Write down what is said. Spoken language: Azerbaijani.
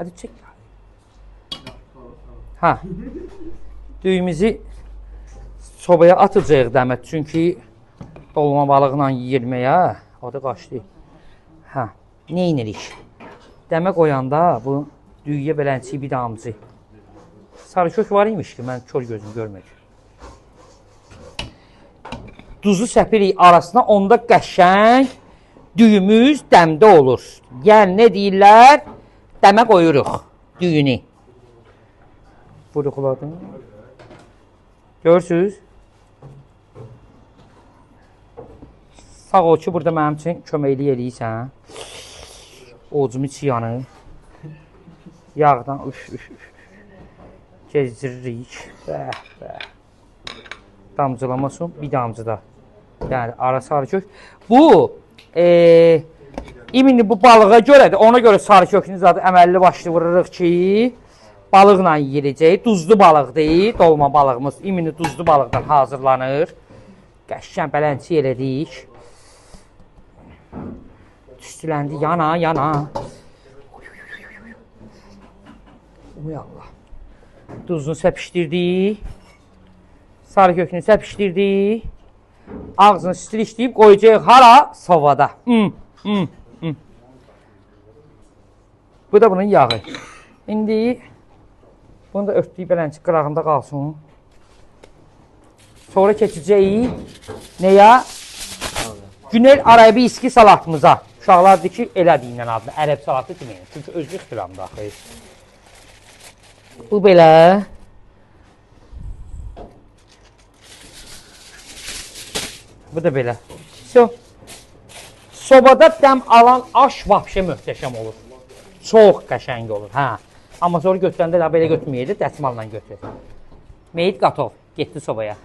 Hadi çek. Hə. Düyümüzü sobaya atacağıq dəmət. Çünki dolma balıqla yeyilməyə adı qaçdı. Hə, nə edirik? Dəmə qoyanda bu düyüyə belənçi bir damcı. Sarı kök var imiş ki, mən kör gözüm görmür. Duzu səpirik arasına, onda qəşəng düyümüz dəmdə olur. Yəni, nə deyirlər? Dəmə qoyuruq düyünü. Buruqladım. Görürsünüz? Sağ ol ki, burada mənim üçün köməklik eləyirsən. Ovucumun içi yanır. Yağdan üf, üf, üf. Gezdiririk. Bəh, bəh. Damcılamasın, bir damcı da. Yəni, ara sarı kök. Bu, imini bu balığa görədir. Ona görə sarı kökünü zaten əməlli başlı vururuq ki, balıqla yeyiləcək. Duzlu balıq deyil, dolma balığımız imini duzlu balıqdan hazırlanır. Qəşəng bələnçi elədik. Tüstüləndi, yana, yana. Uy Allah. Duzunu səpişdirdik. Sarı kökünü səpişdirdik. Ağzını strişləyib qoyacağıq hara? Sobada. Bu da bunun yağı. İndi bunu da örtdüyü belənçi qırağında qalsın. Sonra keçəcəyik nəyə? Günel Arabiski salatımıza. Uşaqlar deyir ki, elə deyinlə adını, ərəb salatı deməyin. Çünki özü ixtiramdır axı. Bu belə. Bu da belə. So, sobada dəm alan aş vapşe möhtəşəm olur. Çox qəşəng olur. Hə. Amma sonra götürəndə daha belə götürməyəydi, dəsmalla götür. Meyit qatov. Getdi sobaya.